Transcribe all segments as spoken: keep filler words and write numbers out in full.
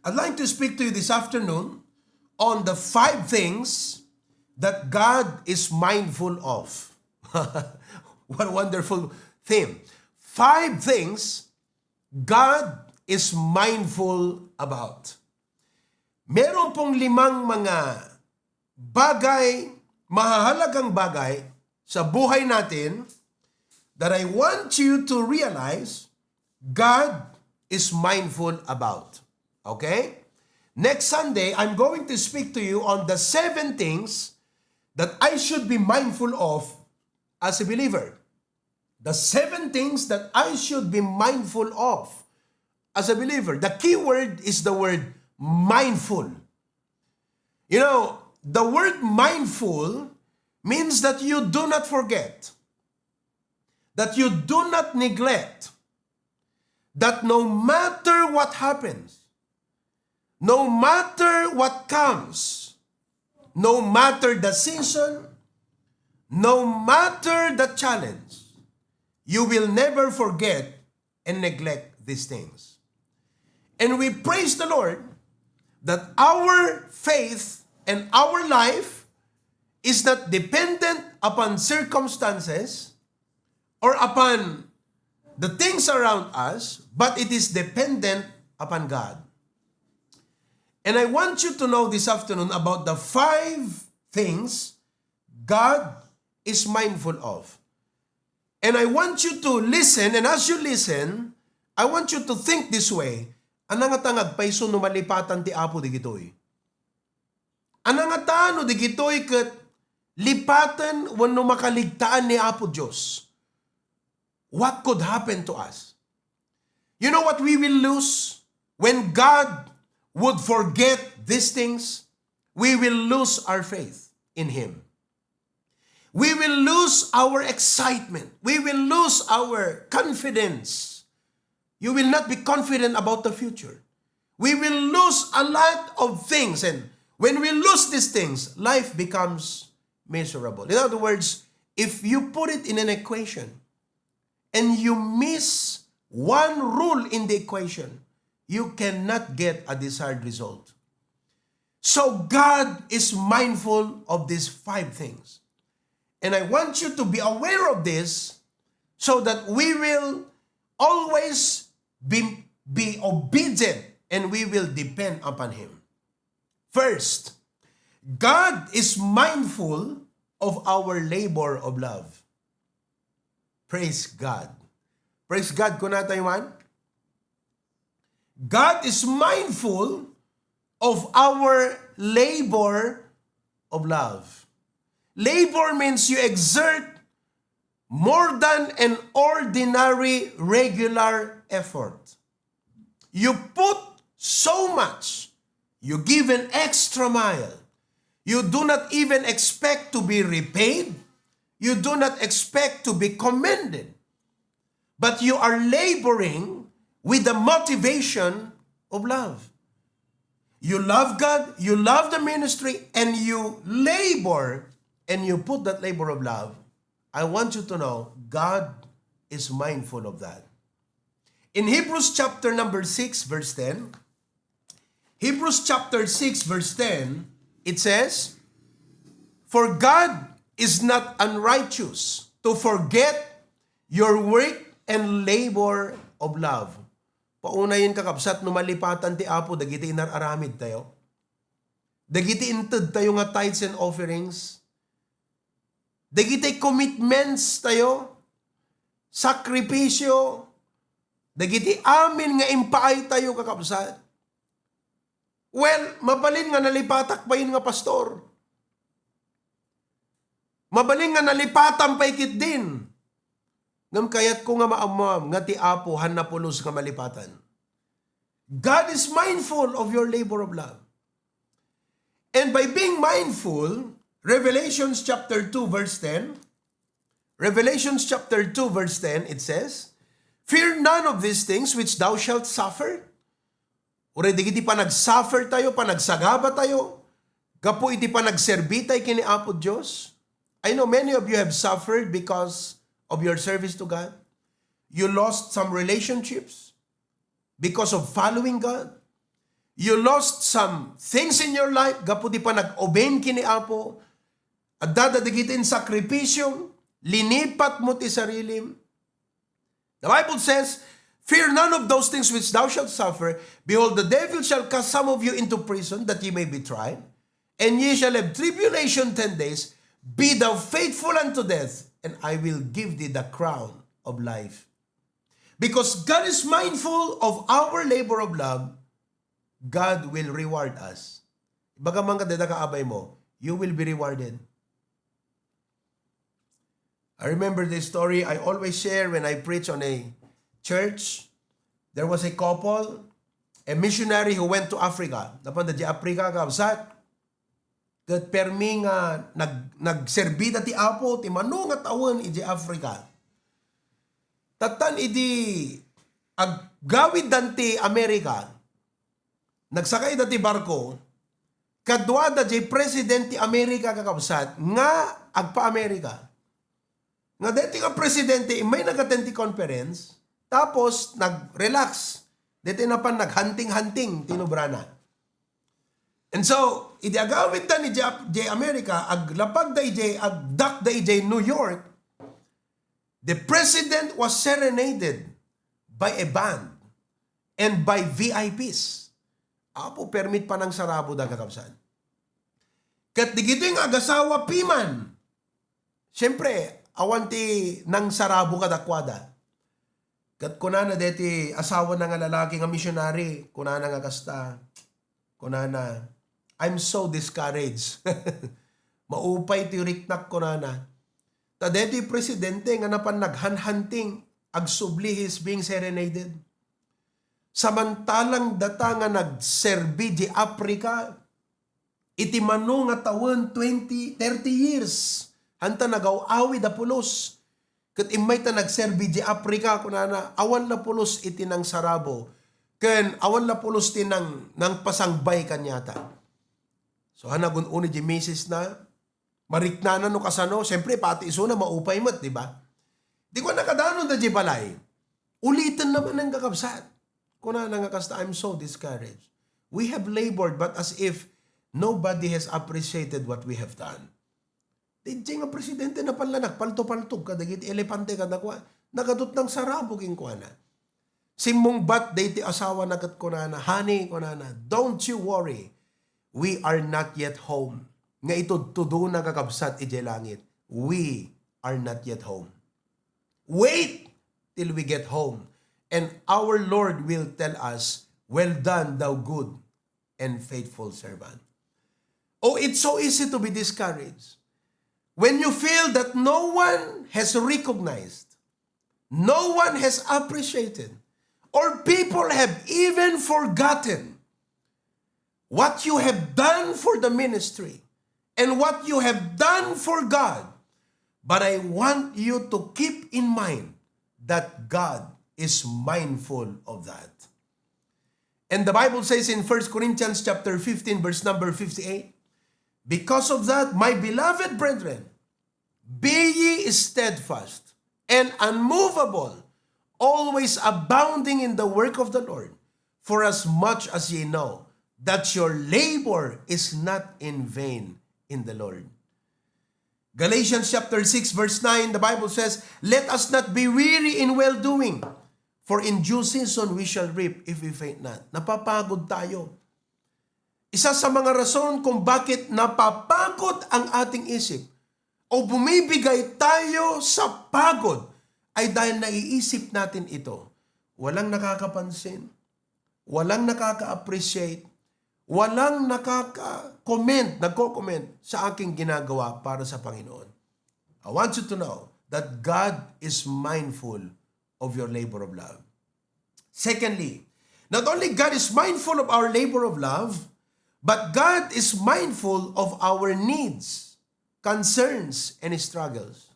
I'd like to speak to you this afternoon on the five things that God is mindful of. What a wonderful theme. Five things God is mindful about. Meron pong limang mga bagay, mahahalagang bagay sa buhay natin that I want you to realize God is mindful about. Okay? Next Sunday, I'm going to speak to you on the seven things that I should be mindful of as a believer. The seven things that I should be mindful of as a believer. The key word is the word mindful. You know, the word mindful means that you do not forget, that you do not neglect, that no matter what happens, no matter what comes, no matter the season, no matter the challenge, you will never forget and neglect these things. And we praise the Lord that our faith and our life is not dependent upon circumstances or upon the things around us, but it is dependent upon God. And I want you to know this afternoon about the five things God is mindful of. And I want you to listen, and as you listen, I want you to think this way, "Ania ngata nga agpayso no malipatan ti Apo digitoy? Ania ngata no digitoy ket lipaten wenno makaligtaan ni Apo Dios? What could happen to us?" You know what we will lose when God would forget these things? We will lose our faith in Him. We will lose our excitement. We will lose our confidence. You will not be confident about the future. We will lose a lot of things. And when we lose these things, life becomes miserable. In other words, if you put it in an equation and you miss one rule in the equation, you cannot get a desired result. So God is mindful of these five things. And I want you to be aware of this so that we will always be, be obedient and we will depend upon Him. First, God is mindful of our labor of love. Praise God. Praise God, kuna tayo man. God is mindful of our labor of love. Labor means you exert more than an ordinary regular effort. You put so much. You give an extra mile. You do not even expect to be repaid. You do not expect to be commended. But you are laboring with the motivation of love. You love God, you love the ministry, and you labor, and you put that labor of love. I want you to know God is mindful of that. In Hebrews chapter number six, verse ten, Hebrews chapter six, verse ten, it says, "For God is not unrighteous to forget your work and labor of love." Paunayen, kakabsat, no malipatan ti Apo dagiti inar-aramid tayo, dagiti inted tayo nga tithes and offerings, dagiti commitments tayo, sakripisyo, dagiti amin nga impaay tayo, kakabsat. Well, mabalin nga nalipatak pay nga pastor. Mabalin nga nalipatam pay ketdin. Ngem kayatko nga maammoam nga ti Apo haanna pulos nga malipatan. God is mindful of your labor of love. And by being mindful, Revelations chapter two verse ten, Revelations chapter two verse ten, it says, "Fear none of these things which thou shalt suffer." Uray dagiti panagsuffer tayo, panagsagaba tayo, gapu iti panagserbi tayo ken ni Apo Dios. I know many of you have suffered because of your service to God. You lost some relationships because of following God. You lost some things in your life gapu di panag-obey ken ni Apo. Adda dagiti sakripisyo, linipat mo ti sarilim. The Bible says, "Fear none of those things which thou shalt suffer. Behold, the devil shall cast some of you into prison, that ye may be tried. And ye shall have tribulation ten days. Be thou faithful unto death, and I will give thee the crown of life." Because God is mindful of our labor of love, God will reward us. Ibaga man kadayta, kaabay mo, you will be rewarded. I remember this story I always share when I preach on a church. There was a couple, a missionary who went to Africa. Napanda di Africa, kabsat. Ket permi nga nag-, nagserbi da ti Apo ti mano nga tawen iti Africa. Tattan idi aggawiddan ti Amerika, nagsakayda ti barko, kaduada jay president ti Amerika, kakabsat, nga agpa-Amerika. Nga daytoy nga presidente, immay nag-attend ti conference, tapos nag-relax. Daytoy napan naghunting-hunting ti inubrana. And so, idi agawidda ni Jap-, jay Amerika, aglapagda ijay, agdakda ijay New York, the president was serenaded by a band and by V I Ps. Apo, permi ti panangsarabo da, kakabsat. Ket digitoy nga agasawa piman, siyempre, awan ti nangsarabo kadakuada. Ket kunana deti asawana nga lalaki nga missionary, kunana nga kasta, kunana, "I'm so discouraged." "Maupay ti riknak," kunana. Ta deti presidente nga napan naghunhunting, agsubli, he's being serenaded. Samantalang data nga nagserbi di Africa, iti mano nga tawen, twenty, thirty years, hanta nagaw-awid a pulos. Ket immay ta nagserbi di Africa, kunana, awan la pulos iti nangsarabo, ken awan la pulos ti nang-, nangpasangbay kaniata. So, ha nagun-uni di misis na, mariknana no kasano, siyempre, pati isuna, maupay met, di ba? Di ko nakadanon da di balay. Uliten naman ang kakabsat. Kunana nga kasta, "I'm so discouraged. We have labored, but as if nobody has appreciated what we have done." Di, di nga presidente na pala nagpalto-paltog kadagiti elepante kadakua. Nagadut nangsarabo kenkuana. Simmungbat daytoy asawana ket kunana, "Honey," kunana, "don't you worry. We are not yet home." Nga itudtudona, kakabsat, idiay langit, "We are not yet home. Wait till we get home, and our Lord will tell us, 'Well done, thou good and faithful servant.'" Oh, it's so easy to be discouraged when you feel that no one has recognized, no one has appreciated, or people have even forgotten what you have done for the ministry and what you have done for God. But I want you to keep in mind that God is mindful of that. And the Bible says in First Corinthians chapter fifteen, verse number fifty-eight, "Because of that, my beloved brethren, be ye steadfast and unmovable, always abounding in the work of the Lord, for as much as ye know that your labor is not in vain in the Lord." Galatians chapter six, verse nine, the Bible says, "Let us not be weary in well-doing, for in due season we shall reap if we faint not." Napapagod tayo. Isa sa mga rason kung bakit napapagod ang ating isip o bumibigay tayo sa pagod ay dahil naiisip natin ito. Walang nakakapansin, walang nakaka-appreciate, walang nakaka-comment, nagko-comment sa aking ginagawa para sa Panginoon. I want you to know that God is mindful of your labor of love. Secondly, not only God is mindful of our labor of love, but God is mindful of our needs, concerns, and struggles.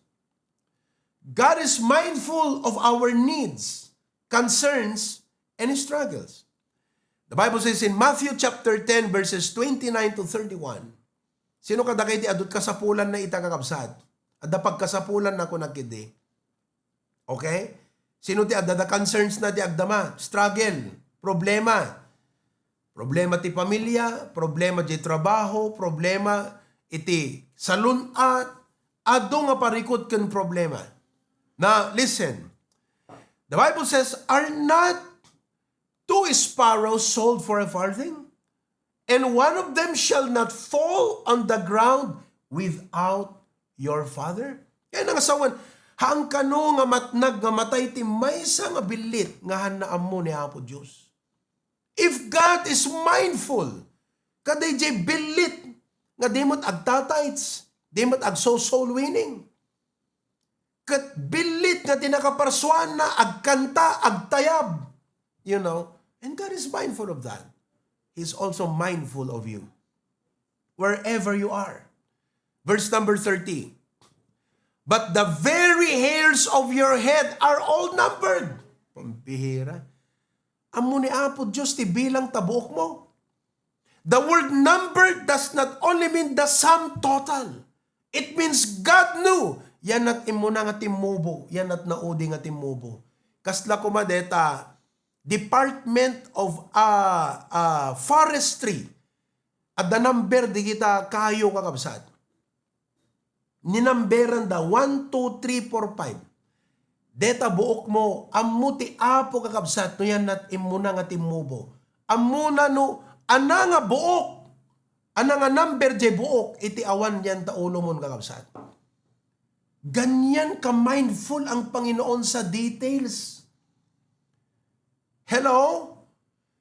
God is mindful of our needs, concerns, and struggles. The Bible says in Matthew chapter ten, verses twenty-nine to thirty-one, sino kadagiti adut kasapulan na ita, kakabsat? Adda pagkasapulan na, kunak idi. Okay? Sino ti adda da concerns na ti agdama? Struggle, problema. Problema ti pamilya, problema ti trabaho, problema iti salun-at, adu nga parikut ken problema. Now, listen. The Bible says, "Are not two sparrows sold for a farthing? And one of them shall not fall on the ground without your Father?" Kaya nang asawan, haan kano nga matnag nga matay ti maysa nga billit nga han naammo ni Apo Dios. If God is mindful, kadayjay billit nga di met agtatights, di met agso-soul winning, ket billit nga ti nakaparsuanna agkanta, agtayab, you know, and God is mindful of that. He's also mindful of you, wherever you are. Verse number thirty, "But the very hairs of your head are all numbered." Pampihira. Ammo ni Apo Dios ti bilang ta buokmo. The word number does not only mean the sum total. It means God knew. Yan at immuna nga timmubo. Yan at naudi nga timmubo. Kasla koma deta Department of, ah, ah, Forestry. Adda number di kita kayo, kakabsat. Ninamberan da, one, two, three, four, five. Deta buokmo, ammo ti Apo, kakabsat, no yan nat immuna nga timmubo. Ammona no, ana nga buok, ana nga number jay buok, iti awan yan ta ulomon, kakabsat. Ganyan ka mindful ang Panginoon sa details. Hello?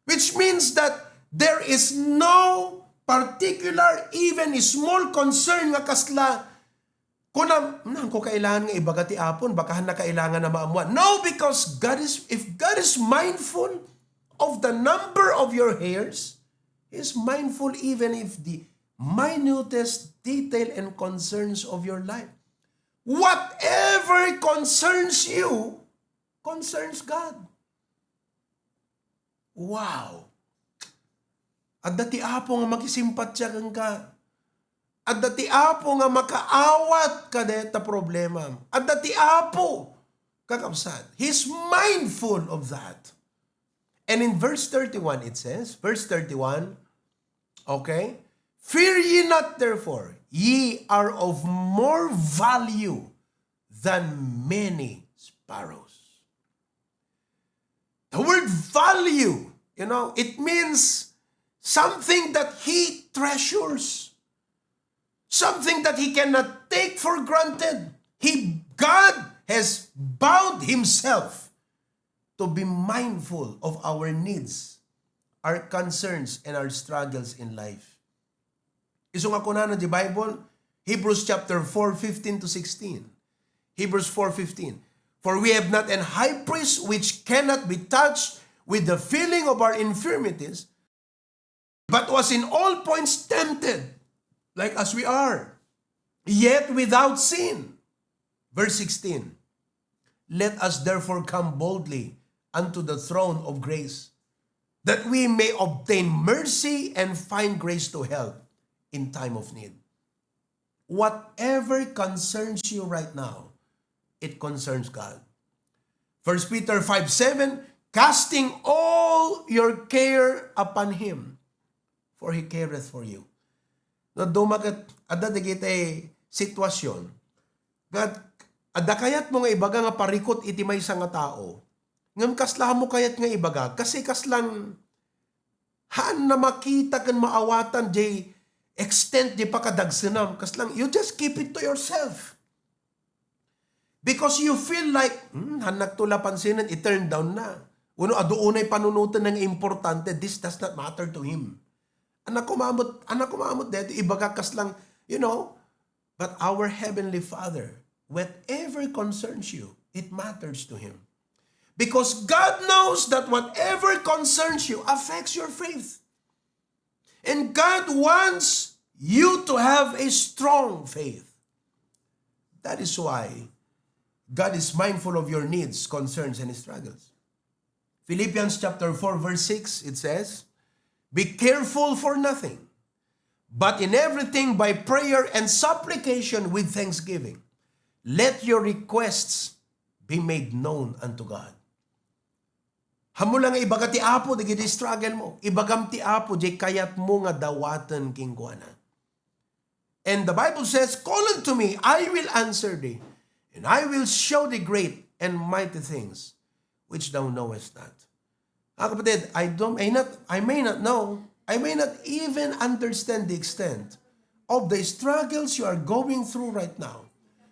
Which means that there is no particular, even small concern nga kasla, kunam, "Naan ko kailangan nga ibaga ti Apon, baka han na kailangan na maammuan." No, because God is, if God is mindful of the number of your hairs, He is mindful even if the minutest detail and concerns of your life. Whatever concerns you, concerns God. Wow! Adda ti Apo nga makisimpatya kenka. Adda ti Apo nga makaawat kadayta problema. Adda ti Apo, kakabsat. He's mindful of that. And in verse thirty-one, it says, verse thirty-one, okay? "Fear ye not, therefore, ye are of more value than many sparrows." The word value, you know, it means something that he treasures, something that he cannot take for granted. He, God has bound himself to be mindful of our needs, our concerns, and our struggles in life. Isu nga kunana ti Bible, Hebrews chapter four fifteen to sixteen. Hebrews four fifteen, "For we have not an high priest which cannot be touched with the feeling of our infirmities, but was in all points tempted, like as we are, yet without sin." Verse sixteen, "Let us therefore come boldly unto the throne of grace, that we may obtain mercy and find grace to help in time of need." Whatever concerns you right now, it concerns God. First Peter five seven, "Casting all your care upon Him, for He careth for you." No, dumaket, adda dagiti sitwasyon. Kat, adda kayatmo nga ibaga nga parikut iti maysa nga tao. Ngem kasla mo kayat nga ibaga, kasi kaslan haan na makita ken maawatan jay extent jay pakadagsenam. Kaslan, you just keep it to yourself. Because you feel like, "Hmm, hannak to la pansinen, i-turn down na." Wenno, adu unay panunoten nga importante, this does not matter to him. Anak ko mamut, anak ko mamut, dito ibaga kaslang, you know, but our Heavenly Father, whatever concerns you, it matters to Him. Because God knows that whatever concerns you affects your faith. And God wants you to have a strong faith. That is why God is mindful of your needs, concerns, and struggles. Philippians chapter four, verse six, it says, "Be careful for nothing, but in everything by prayer and supplication with thanksgiving, let your requests be made known unto God." Ammo la nga ibaga ti Apo dagiti struggle mo. Ibagam ti Apo diay kayatmo nga dawaten kenkuana. And the Bible says, "Call unto me, I will answer thee, and I will show thee great and mighty things which thou knowest not." Ah, kapatid, I don't, I not, I may not know, I may not even understand the extent of the struggles you are going through right now.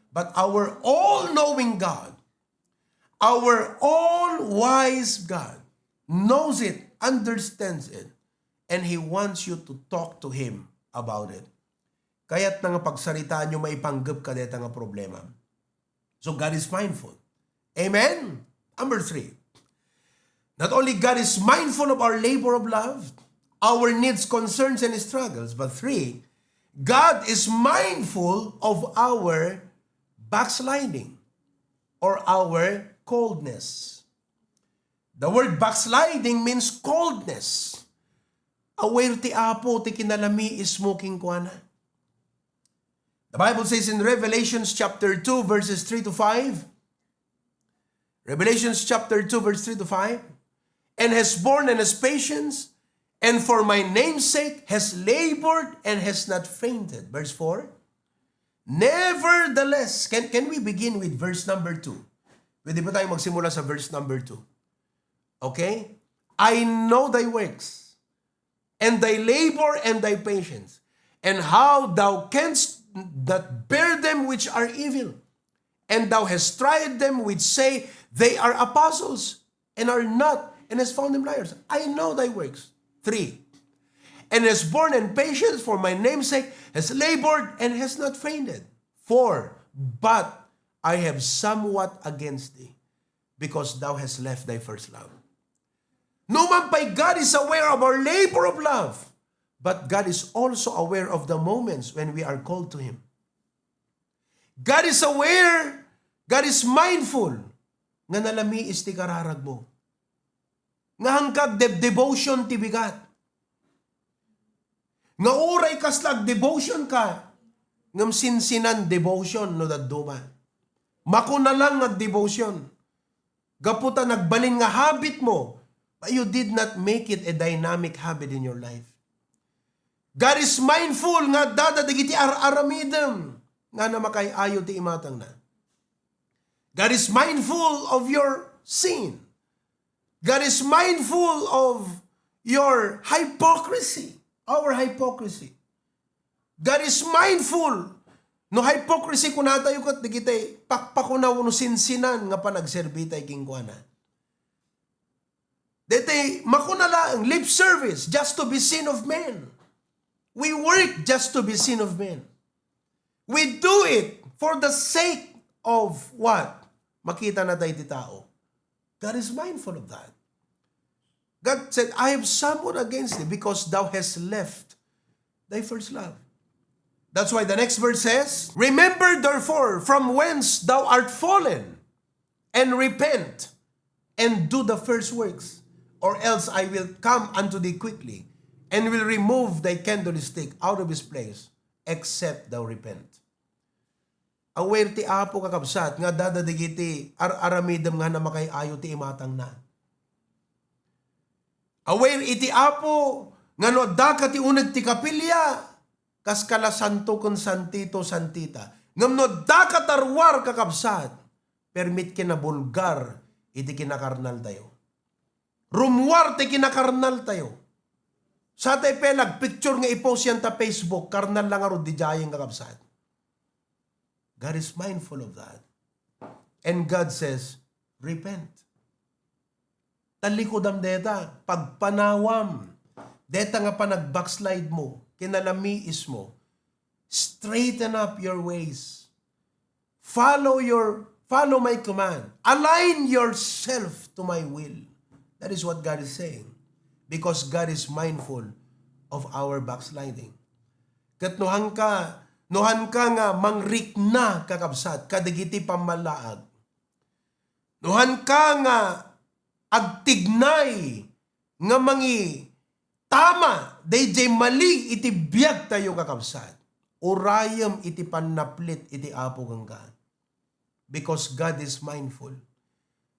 But our all-knowing God, our all-wise God knows it, understands it, and He wants you to talk to Him about it. Kayatna nga pagsaritaanyo maipanggep kadayta nga problema. So God is mindful. Amen? Number three, not only God is mindful of our labor of love, our needs, concerns, and struggles, but three, God is mindful of our backsliding or our coldness. The word backsliding means coldness. Aware ti Apo ti kinalamiismo kenkuana. The Bible says in Revelations chapter two, verses three to five. Revelations chapter two, verse three to five. "And has borne and has patience, and for my name's sake has labored and has not fainted." Verse four. "Nevertheless," can, can we begin with verse number two? Pwede ba tayo magsimula sa verse number two? Okay? "I know thy works, and thy labor, and thy patience, and how thou canst not bear them which are evil. And thou hast tried them which say they are apostles, and are not, and hast found them liars. I know thy works." Three. "And has borne and patience for my name's sake, has labored, and has not fainted. Four. But I have somewhat against thee, because thou hast left thy first love." No man pay, God is aware of our labor of love, but God is also aware of the moments when we are called to Him. God is aware, God is mindful nga nalamiis ti kararagmo. Nga hangka agdeb-devotion ti bigat. Nga uray kasla agdevotion ka, ngem sinsinan devotion no dadduma. Makuna lang nga devotion. Gapu ta nagbalin nga habit mo, but you did not make it a dynamic habit in your life. God is mindful nga adda dagiti ar-aramidem nga namakay-ayo ti imatangna. God is mindful of your sin. God is mindful of your hypocrisy, our hypocrisy. God is mindful. No hypocrisy kunatayo ket dagiti pakpakuna wenno sinsinan nga panagserbitay kenkuana. Daytoy makuna laeng, lip service just to be seen of men. We work just to be seen of men. We do it for the sake of what? Makita na tayo ti tao. God is mindful of that. God said, "I have somewhat against thee because thou hast left thy first love." That's why the next verse says, "Remember therefore from whence thou art fallen, and repent, and do the first works, or else I will come unto thee quickly, and will remove thy candlestick out of his place, except thou repent." Aware ti Apo, kakabsat, nga adda dagiti ar-aramidem nga namakay-ayo ti imatangna. Aware iti Apo nga no addaka ti uneg ti kapilya, kas kala santo ken santito, santita. Ngem no addaka tarruar, kakabsat, permi ti kinabulgar iti kinakarnaltayo. Rummuar ti kinakarnaltayo. Satay pay nagpicture nga i-post yan ta Facebook, karnal lang ngarud diay, kakabsat. God is mindful of that. And God says, "Repent." Tallikudam deta, pagpanawam. Deta nga panag-backslide mo, kinalamiis mo. Straighten up your ways. Follow your, follow my command. Align yourself to my will. That is what God is saying. Because God is mindful of our backsliding. Ket no hangka, no hangka nga mangrikna, kakabsat, kadagiti pammallaag, no hangka nga agtignay nga mangitama daydiay mali iti biagtayo, kakabsat, urayem iti pannaplit iti Apo kenka. Because God is mindful.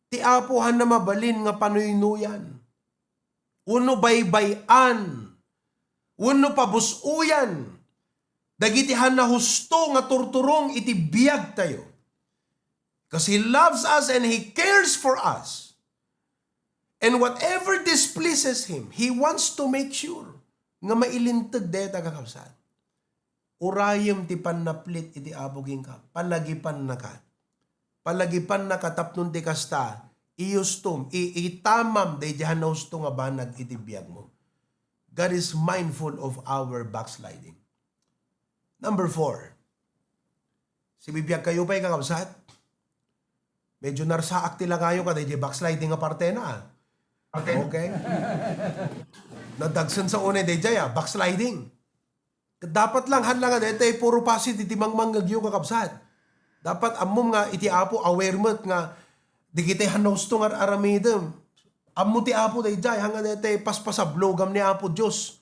Ti Apo haanna mabalin nga panuynuyan, wenno baybay-an, wenno pabus-oyan dagiti haanna husto nga turturong iti biagtayo. Because He loves us and He cares for us. And whatever displeases Him, He wants to make sure nga mailinteg dayta, kakabsat. Urayem ti pannaplit iti Apo kenka. Palagipannaka. Palagipannaka tapno ti kasta, iyustom, i-, itamam daydiay haanna husto nga banag iti biagmo. God is mindful of our backsliding. Number four. Sibibiagkayo pay, kakabsat? Medyo narsaak ti langayo kadaydiay backsliding nga partena, ah. Okay. Okay? Nadagsen sa unay daydiay, ah, backsliding. Ket dapat lang, haan lang nga daytoy puro positive ti mangmangngegyo, kakabsat. Dapat ammom nga iti Apo, aware met nga dagiti haanna husto nga ar-aramidem. Ammo ti Apo daydiay, haan nga daytoy paspasablogam ni Apo Dios.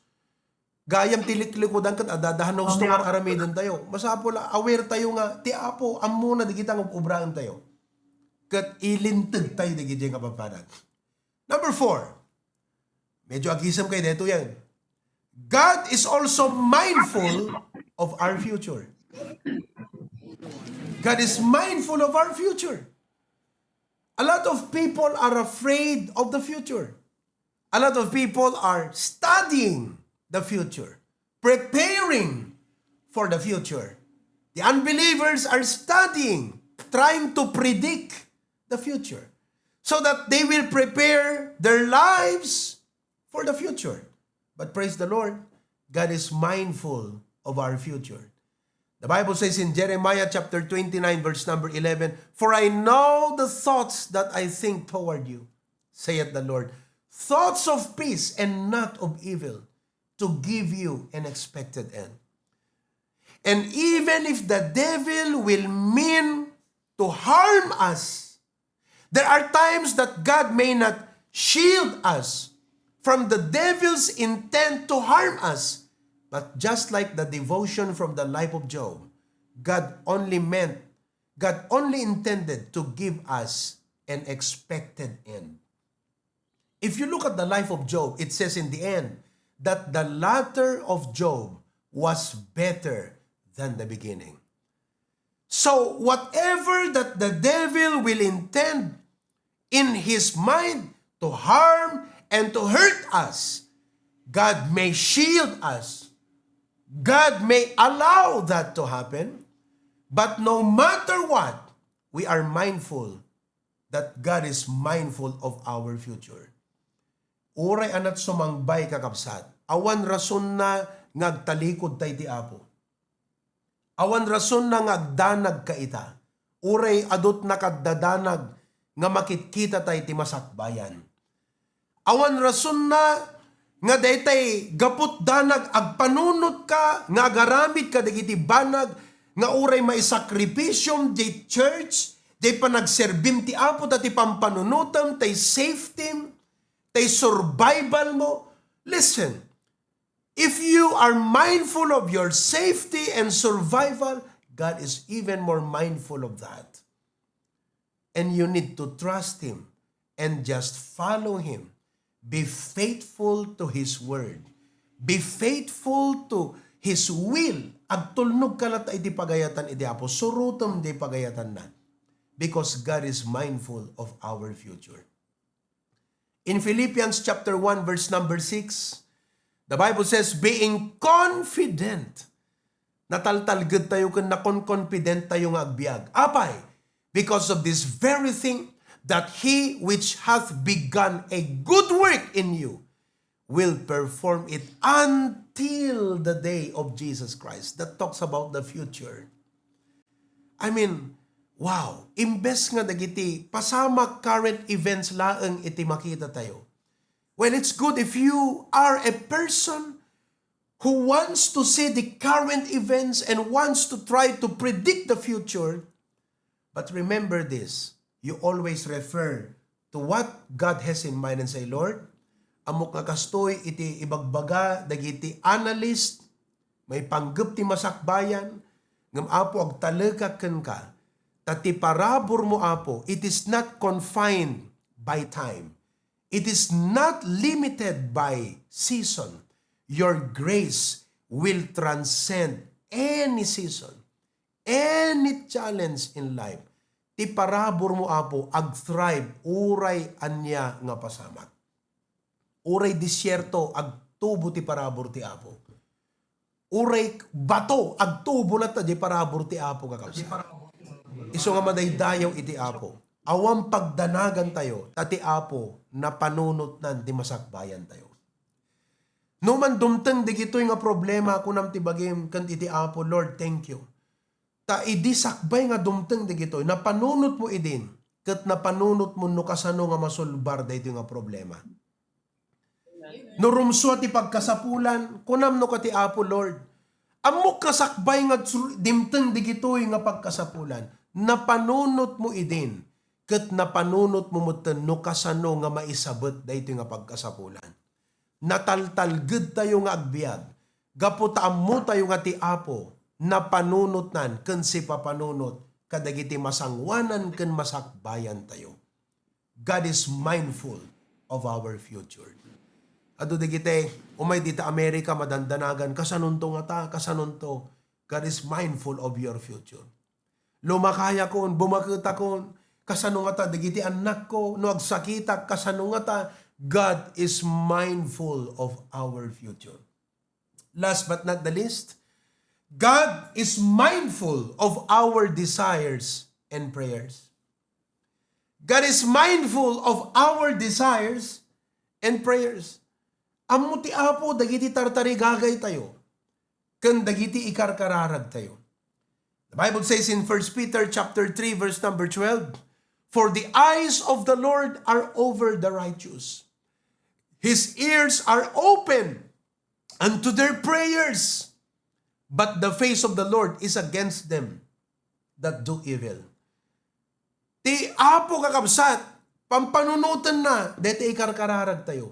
Gayam ti liklikudan ket adda haanna husto nga ar-aramidentayo. Masapul a aware tayo nga ti Apo ammona dagita nga ub-obraentayo. Ket ilintegtayo dagiti nga papanan. Number four, medyo agisemkayo daytoyen. God is also mindful of our future. God is mindful of our future. A lot of people are afraid of the future. A lot of people are studying the future, preparing for the future. The unbelievers are studying, trying to predict the future so that they will prepare their lives for the future. But praise the Lord, God is mindful of our future. The Bible says in Jeremiah chapter twenty-nine, verse number eleven, "For I know the thoughts that I think toward you, saith the Lord, thoughts of peace and not of evil, to give you an expected end." And even if the devil will mean to harm us, there are times that God may not shield us from the devil's intent to harm us. But just like the devotion from the life of Job, God only meant, God only intended to give us an expected end. If you look at the life of Job, it says in the end that the latter of Job was better than the beginning. So, whatever that the devil will intend in his mind to harm and to hurt us, God may shield us. God may allow that to happen. But no matter what, we are mindful that God is mindful of our future. Uray anat sumangbay, kakabsat, awan rasonna nga agtalikod tay ti Apo. Awan rasonna nga agdanag ka ita. Uray adut nakaddadanag nga makitkita tay ti masakbayan. Awan rasonna nga daytay gaput danag agpanunot ka nga agaramid ka dagiti banag nga uray maisakripisyo diay church, diay panagserbim ti Apo ta ti pampanunotem, tay safety, tay survival mo. Listen, if you are mindful of your safety and survival, God is even more mindful of that. And you need to trust Him and just follow Him. Be faithful to His word. Be faithful to His will. Agtulnog ka latta iti pagayatan iti Apo. Surotem ti pagayatanna. Because God is mindful of our future. In Philippians chapter one, verse number six, the Bible says, "Being confident," nataltalged tayo ken nakon-confident tayo nga agbiag. Apay? Because of this very thing, that he which hath begun a good work in you will perform it until the day of Jesus Christ. That talks about the future. I mean, wow, imbes nga dagiti pasamak current events laeng iti makita tayo. Well, it's good if you are a person who wants to see the current events and wants to try to predict the future. But remember this, you always refer to what God has in mind and say, "Lord, ammok nga kastoy iti ibagbaga dagiti analyst, maipanggep ti masakbayan, ngem Apo, agtalekak kenka, Ta ti paraburmo, Apo, it is not confined by time. It is not limited by season. Your grace will transcend any season, any challenge in life. Ti paraburmo, Apo, ag-thrive uray ania nga pasamak. Uray desierto, agtubo ti parabur ti Apo. Uray bato, agtubo latta di parabur ti Apo, kakabsat. Isu nga madaydayaw iti Apo. Awan pagdanagantayo, ta ti Apo napanunotnan ti masakbayantayo. No man dumteng digitoy nga problema, kunam ti bagim ken iti Apo, "Lord, thank you. Ta idi sakbay nga dumteng digitoy, napanunotmo idin, ket napanunotmo no kasano nga masolbar daytoy nga problema." No rumsua ti pagkasapulan, kunam no ka ti Apo, "Lord, ammok nga sakbay nga sur-, dimteng digitoy nga pagkasapulan, napanunotmo idin, ket napanunotmo metten no kasano nga maisabet daytoy nga pagkasapulan." Nataltalgedtayo nga agbiag gapu ta ammotayo nga ti Apo napanunotnan ken sipapanunot kadagiti masangoanan ken masakbayantayo. God is mindful of our future. Adu dagiti umay dita America, madandanagan, "Kasanonto ngata? Kasanonto?" God is mindful of your future. Lumakayakon, bumaketakon, kasano ngata dagiti annakko? No agsakitak, kasano ngata? God is mindful of our future. Last but not the least, God is mindful of our desires and prayers. God is mindful of our desires and prayers. Ammo ti Apo dagiti tartarigagaytayo ken dagiti ikarkararagtayo. The Bible says in First Peter chapter three, verse number twelve, "For the eyes of the Lord are over the righteous. His ears are open unto their prayers, but the face of the Lord is against them that do evil." Ti Apo, kakabsat, pampanunotenna daytoy ikarkararagtayo.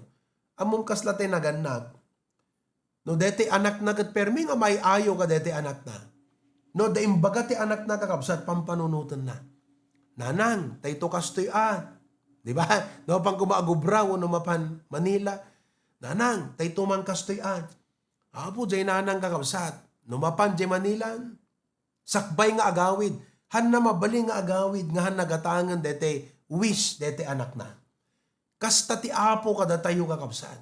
Ammom kasla tay nagannak? No daytoy anakna ket permi nga may-ayo kadaytoy anakna. No da imbaga ti anakna, kakabsat, pampanunotenna. "Nanang, tayto kastoy a." Di ba? No mapan koma agubra wenno mapan Manila, "Nanang, tayto man kastoy a." Apo, jay nanang, kakabsat, no mapan jay Manila, sakbay nga agawid, hanna mabalin nga agawid nga han nagatangen daytoy wish daytoy anakna. Kasta ti Apo kadatayo, kakabsat.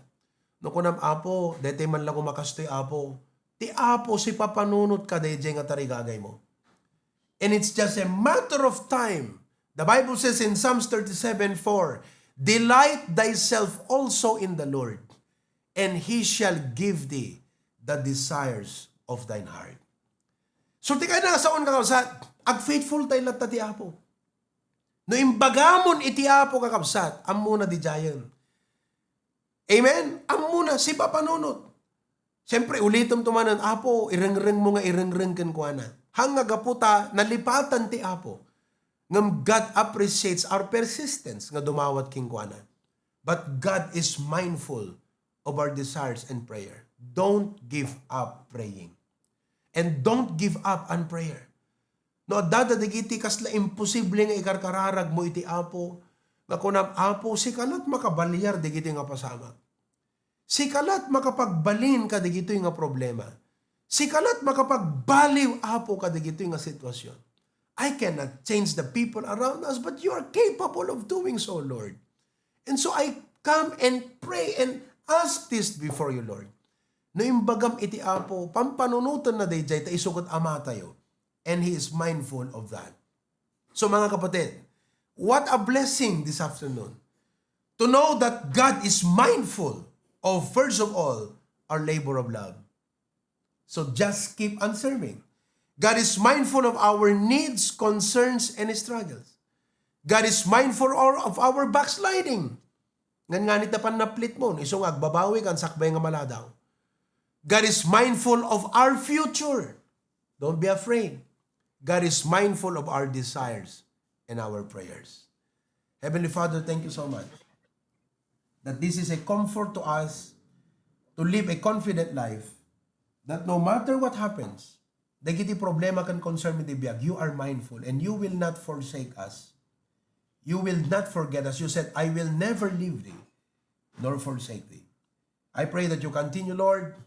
No kunam, "Apo, daytoy man la koma kastoy, Apo." Ti Apo sipapanunot kadaydiay nga tarigagaymo. And it's just a matter of time. The Bible says in Psalms thirty-seven four, "Delight thyself also in the Lord, and He shall give thee the desires of thine heart." So, ti kayatna nga saon, kakabsat, ag-faithful tayo latta ti Apo. No imbagamon iti Apo, kakabsat, ammona didiayen. Amen? Ammona, sipapanunot. Siyempre, ulitem to manen, "Apo, irengrengmo nga irengreng kenkuana." Haan nga gapu ta nalipatan ti Apo. Ngem God appreciates our persistence nga dumawat kenkuana. But God is mindful of our desires and prayer. Don't give up praying. And don't give up on prayer. No adda dagiti kasla imposible nga ikarkararagmo iti Apo, nga kunam, "Apo, sika lat makabaliar dagiti nga pasamak. Sika lat makapagbalin kadagitoy nga problema. Sika lat makapagbaliw, Apo, kadagitoy nga sitwasyon. I cannot change the people around us, but you are capable of doing so, Lord. And so I come and pray and ask this before you, Lord." No imbagam iti Apo, pampanunotenna daydiay ta isu ket Amatayo. And He is mindful of that. So, mga kapatid, what a blessing this afternoon to know that God is mindful of, first of all, our labor of love. So just keep on serving. God is mindful of our needs, concerns, and struggles. God is mindful or-, of our backsliding. Ngan ngani ta pannaplitmo, isu nga agbabawi kan sakbay nga maladaw. God is mindful of our future. Don't be afraid. God is mindful of our desires and our prayers. Heavenly Father, thank you so much that this is a comfort to us to live a confident life, that no matter what happens, dagiti problema ken concern mi ti biag, you are mindful and you will not forsake us. You will not forget us. You said, "I will never leave thee nor forsake thee." I pray that you continue, Lord,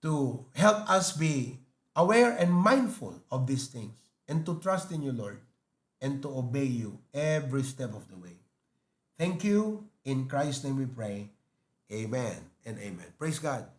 to help us be aware and mindful of these things and to trust in you, Lord, and to obey you every step of the way. Thank you. In Christ's name we pray. Amen and amen. Praise God.